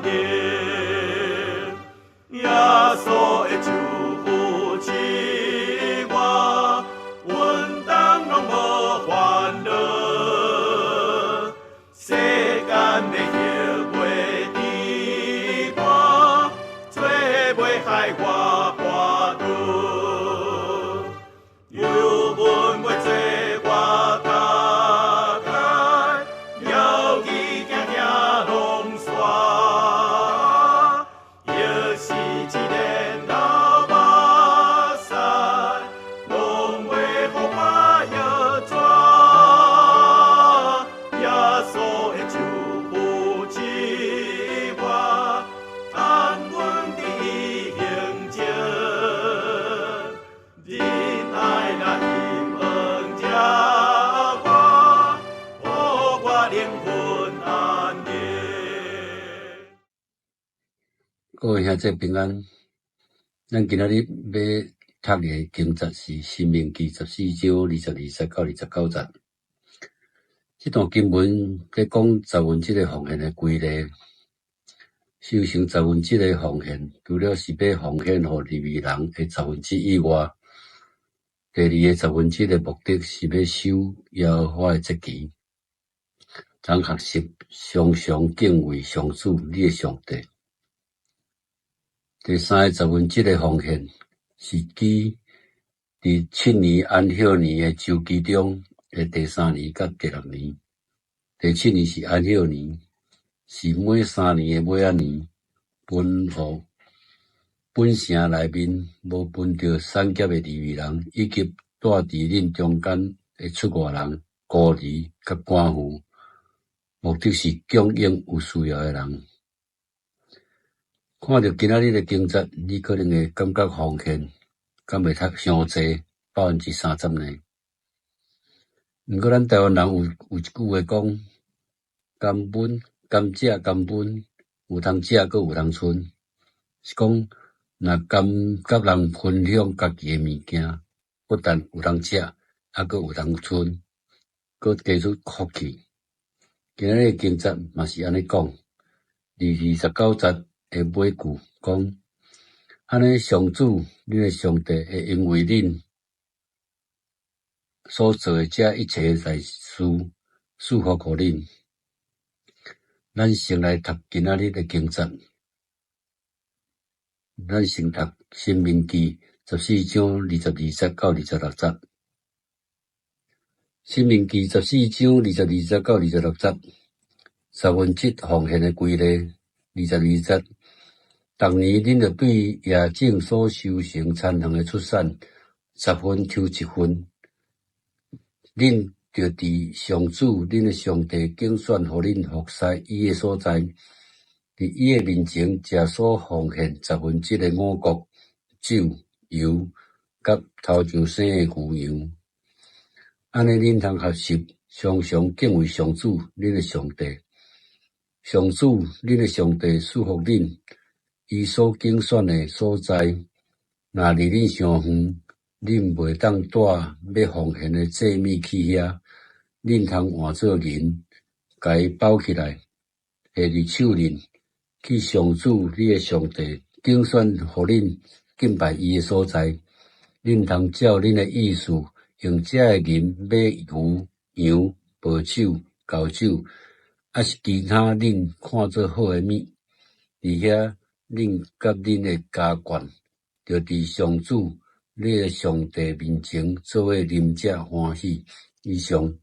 寧。耶穌的祝福賜我，阮當攏無煩惱。世間的幸袂治我，做袂害我跋倒。油溫袂做我頭開，搖魚行行攏煞，抑是一連流目屎，攏袂予我藥紙。耶穌的祝福賜我，安穩佇伊胸前，仁愛若陰恩遮我，予我靈魂安寧。各位兄弟平安，咱今仔日欲讀的經節是《申命記》14章22節到29節。這段經文咧講十分之的奉獻的規例。修成十分之的奉獻，除了是欲奉獻予利未人的十分之一外，第二个十分之的目的是欲守耶和華的節期，通學習常常敬畏上主你的上帝。第三个十分之的奉獻是基佇七年安息年的週期中的第三年佮第六年。第七年是安息年，是每三年的尾仔年，分予本城內面無分著產業的利未人，以及住佇恁中間的出外人、孤兒佮寡婦，目的是供應有需要的人。看著今仔日的經節，你可能會感覺奉獻敢會較傷濟，30%呢？毋過咱台灣人有一句話講：甘溫甘蔗甘溫，有通食閣有通賰。是講若甘佮人分享家己的物件，不但有通食，猶閣有通賰，閣加出福氣。今仔日的經節嘛是按呢講，佇29節的尾句講：按呢上主恁的上帝會因為恁所做的這一切大事，賜福予恁。咱先來讀今仔日的經節，咱先讀《申命記》14章22節到26節。《申命記》14章22節到26節，十分之一奉獻的規例，22節。逐年恁著對野種所收成田園的出產，十分抽一份。恁著佇上主恁的上帝揀選予恁服侍伊的所在，佇伊的面前食所奉獻十分之一的五穀、酒、油佮頭上生的牛羊。按呢恁通學習常常敬畏上主恁的上帝。上主恁的上帝賜福恁，伊所揀選的所在，若離恁傷遠，恁袂當帶欲奉獻的祭物去遐，恁通換做銀，共伊包起來，提佇手裡，去上主你的上帝揀選予恁敬拜伊的所在，恁通照恁的意思，用這个銀買牛、羊、哺酒、厚酒，抑是其他恁看做好的物，佇遐恁佮恁的家眷，著佇上主你的上帝面前做伙啉食歡喜。以上，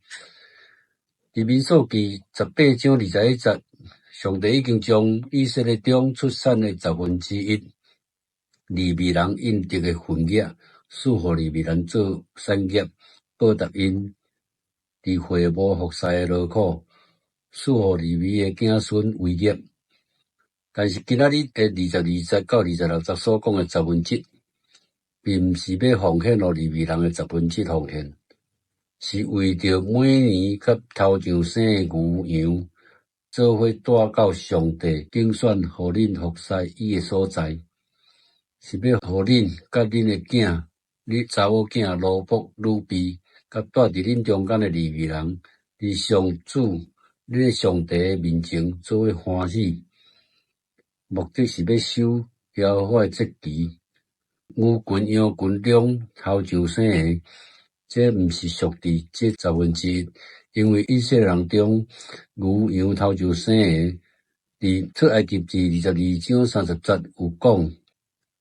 佇民數記18章21節，上帝已經將以色列中出產的十分之一，利未人應得的份額，賜予利未人做產業，報答𪜶佇會幕服侍的勞苦，賜予利未的子孫為業。但是今仔日的22節到26節所講的十分之一，並毋是欲奉獻予利未人的十分之一奉獻，是為著每年佮頭上生的牛羊，做伙帶到上帝揀選予恁服侍伊的所在，是欲予恁佮恁的囝、恁查某囝、奴僕、女婢，佮住佇恁中間的利未人，佇上主恁的上帝的面前做伙歡喜。目的是欲守耶和華的節期。牛群羊群中頭上生的，這毋是屬佇這十分之一，因為以色列人中牛羊頭上生的，佇出埃及記22章30節有講，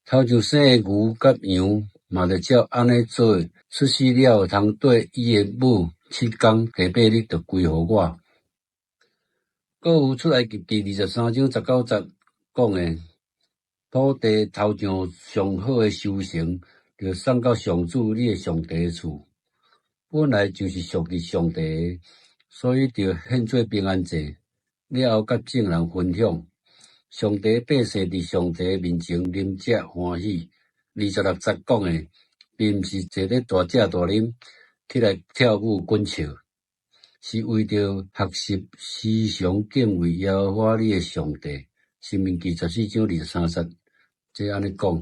頭上生的牛佮羊嘛著照按呢做，出世了通綴伊的母七工，第八日就歸予我。閣有出埃及記23章19節講的，土地頭上上好的收成，著送到上主你的上帝厝，本來就是屬佇上帝的，所以著獻做平安祭，了後佮眾人分享。上帝百姓佇上帝面前啉食歡喜。26節講的，並毋是坐咧大食大啉，起來跳舞滾笑，是為著學習時常敬畏耶和華你的上帝。申命記14章23節，這按呢講，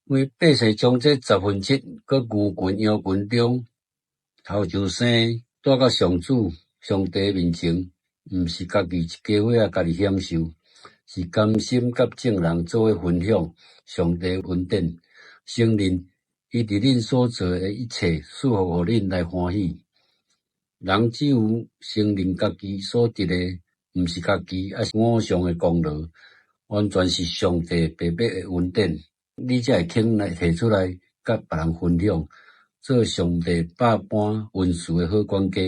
因為百姓將這十分之一閣牛群羊群中頭上生帶到上主上帝面前，毋是家己一家伙仔家己享受，是甘心佮眾人做伙分享上帝恩典，承認伊佇恁所做的一切賜福予恁來歡喜。人只有承認家己所得的，毋是家己抑是偶像的功勞，完全是上帝白白的恩典，你才會肯來提出來佮別人分享，做上帝百般恩賜的好管家，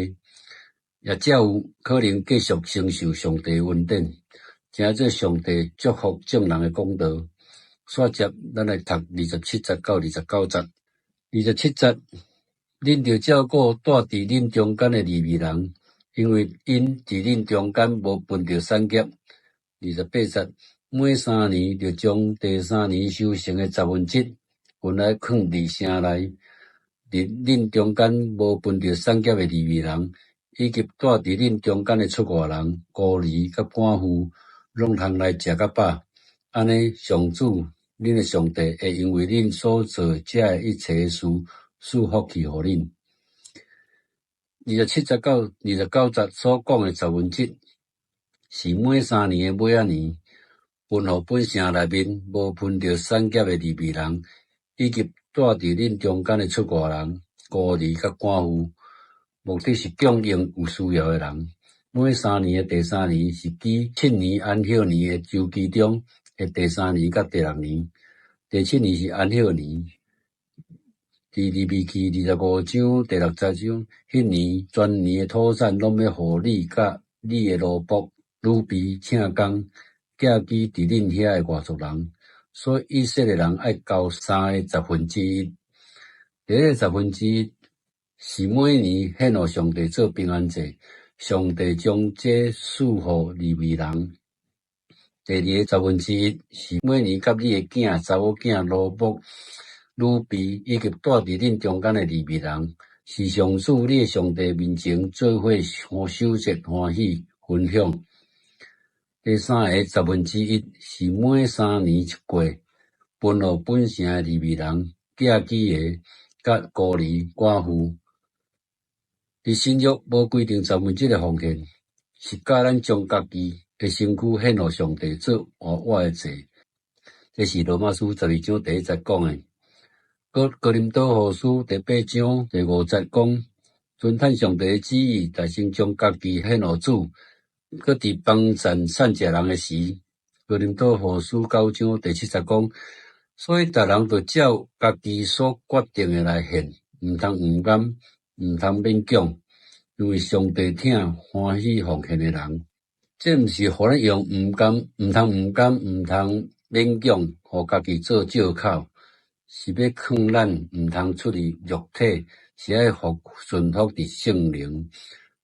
也才有可能繼續承受上帝的恩典，成做上帝祝福眾人的管道。煞接咱來讀27節到29節。27節，恁著照顧住佇恁中間的利未人，因為𪜶佇恁中間無分著產業。28節，每三年著將第三年收成的十分之一運來囥佇城內，佇恁中間無分著產業的利未人，以及住佇恁中間的出外人、孤兒佮寡婦，攏通來食較飽。按呢，上主恁的上帝會因為恁所做這一切事，賜福氣予恁。27節到29節所講的十分之一，是每三年的尾仔年，分予本城內面無分著產業的利未人，以及住佇恁中間的出外人、孤兒佮寡婦，目的是供應有需要的人。每三年的第三年是指七年安息年的週期中的第三年佮第六年，第七年是安息年。佇利未記25章第6節中，彼年全年的土產攏欲予你佮你的奴僕、女婢請工，寄居佇恁遐的外族人。所以以色列人愛交三个十分之一。第一个十分之一是每年獻予上帝做平安祭，上帝將這賜予利未人。第二个十分之一是每年佮你的囝、查某囝、奴僕、女婢，以及住佇恁中間的利未人，是上主你的上帝面前做伙守節歡喜分享。第三个十分之一是每三年一過，分予本城的利未人、寄居的、佮孤兒寡婦。佇新約無規定十分之一的奉獻，是教咱將家己的身軀獻予上帝做活活的祭。這是羅馬書12章第1節講的。閣哥林多後書第八章第五節講，遵趁上帝的旨意，但先將家己獻予主。閣佇幫贊散食人的時，哥林多後書九章第七節講，所以逐人著照家己所決定的來獻，毋通毋甘，毋通勉強，因為上帝疼歡喜奉獻的人。這毋是予咱用毋甘、毋通毋甘、毋通勉強，予家己做藉口，是欲勸咱毋通出於肉體，是愛順服佇聖靈，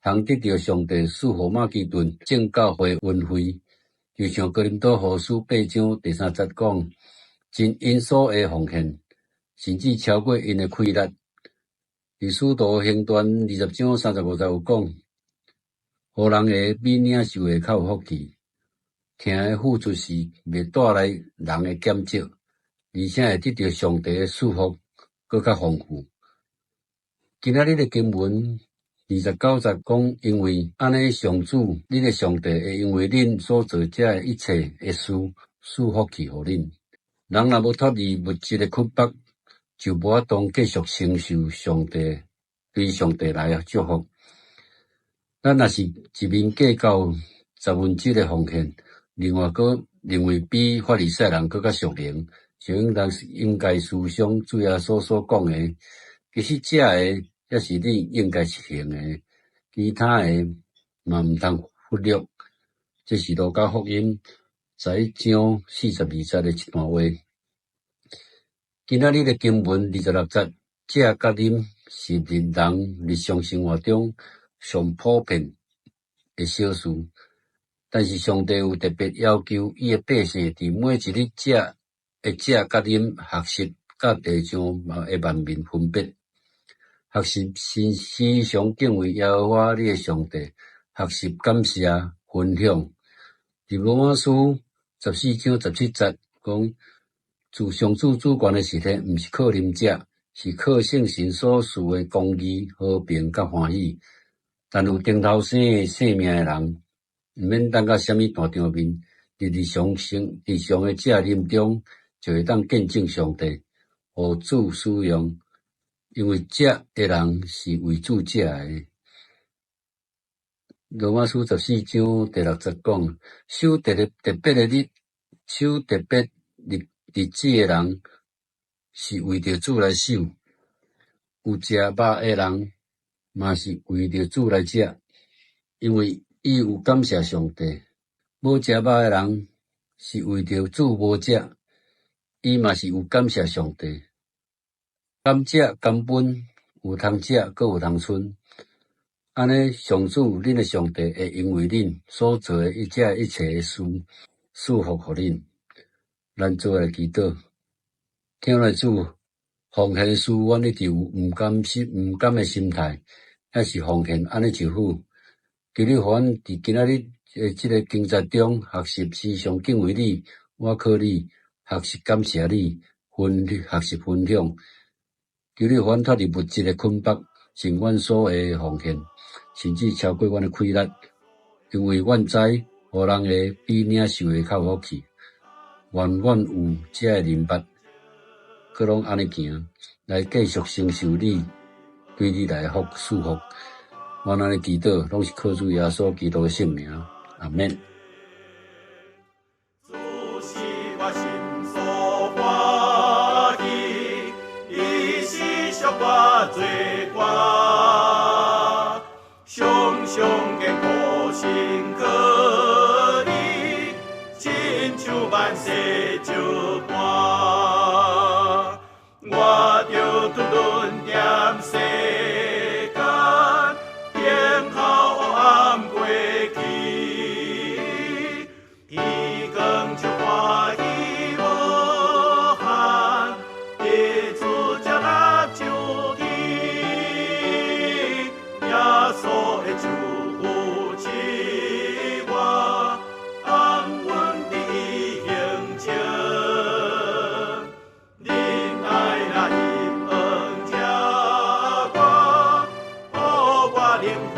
通得著上帝賜予馬其頓眾教會恩惠。就像哥林多後書八章第三節講，盡𪜶所會奉獻，甚至超過𪜶的氣力。佇使徒行傳20章35節有講，予人的比領受的較有福氣。疼的付出是袂帶來人的減少，而且會得著上帝的祝福，閣較豐富。今仔日的經文29節講，因為按呢，上主恁的上帝會因為恁所做這一切的事，賜賜福氣予恁。人若無脫離物質的束縛，就無法度繼續承受上帝對上帝來的祝福。咱若是一面計較十分之一的奉獻，另外閣認為比法利賽人閣較屬靈，就應該思想主耶穌所講的，其實這个才是你應該實行的，其他的嘛毋通忽略。這是路加福音11章42節的一段話。今仔日的經文26節，食佮啉是人日常生活中上普遍的小事，但是上帝有特別要求伊的百姓佇每一日食的食佮啉，學習佮地上的萬民分別，學習時常敬畏耶和華你的上帝，學習感謝分享。佇羅馬書14章17節講，自上主主權的實現，毋是靠啉食，是靠聖神所賜的公義、和平佮歡喜。但有頂頭生的性命的人，毋免等到啥物大場面，佇日常的食啉中，就會當見證上帝，予主使用。因為食的人是為主食的。羅馬書十四章第六節講，守特別特別的日，守特別日子的人，是為著主來守；有食肉的人，嘛是為著主來食，因為伊有感謝上帝。無食肉的人，是為著主無食，伊嘛是有感謝上帝。甘食甘分，有通食，閣有通賰。按呢，上主恁的上帝會因為恁所做的一切一切的事，賜福予恁。咱做伙來祈禱，疼愛主，奉獻事，阮一直有毋甘心、毋甘的心態，抑是奉獻按呢就好。求你予阮佇今仔日的這个經節中，學習時常敬畏你，倚靠你，學習感謝你，學習分享。求你予阮脫離物質的捆綁，盡阮所會的奉獻，甚至超過阮的氣力，因為阮知予人的比領受的較有福氣。願阮有這个認捌，閣攏按呢行，來繼續承受你對你來的福賜福。阮按呢祈禱，攏是靠主耶穌基督的聖名。阿們。主是我心所歡喜，伊是贖我罪過，常常堅固心靠伊，親像萬世石磐。我著吞吞踮世間，等候黑暗過去，天光就歡喜無限，日出才納上天，耶穌的祝福賜我，安穩佇伊行程，仁愛來飲飯食我，予我靈魂。